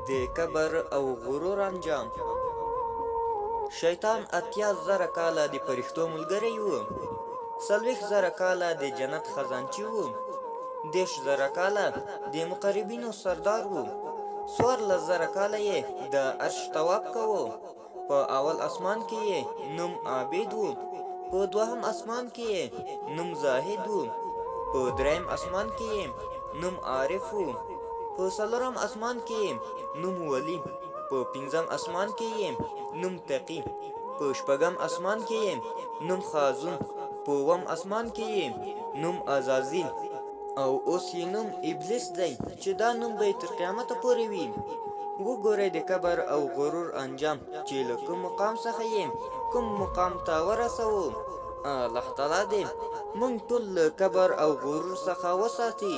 د کبر او غرور انجام. شیطان 80,000 کاله د فرښتو ملګری و، 40,000 کاله د جنت خزانچي و، 30,000 کاله د مقربینو سردار و، 14,000 کاله یې د عرش طواف کاوه. په اول اسمان کې یې نوم عابد و، په دوهم اسمان کې یې نوم زاهد و، په دریم اسمان کې یې نوم عارف و، په څلورم اسمان کې یې نوم ولي، په پنځم اسمان کې یې نوم تقي، په شپږم اسمان کې یې نوم خازون، په اووم اسمان کې یې نوم عزازیل، او اوس یې نوم ابلیس دی چې دا نوم به یې تر قیامته پورې وي. وګورئ د کبر او غرور انجام چې له کوم مقام څخه یې کوم مقام ته ورسوو. الله تعالی دې موږ ټول له کبر او غرور څخه وساتي.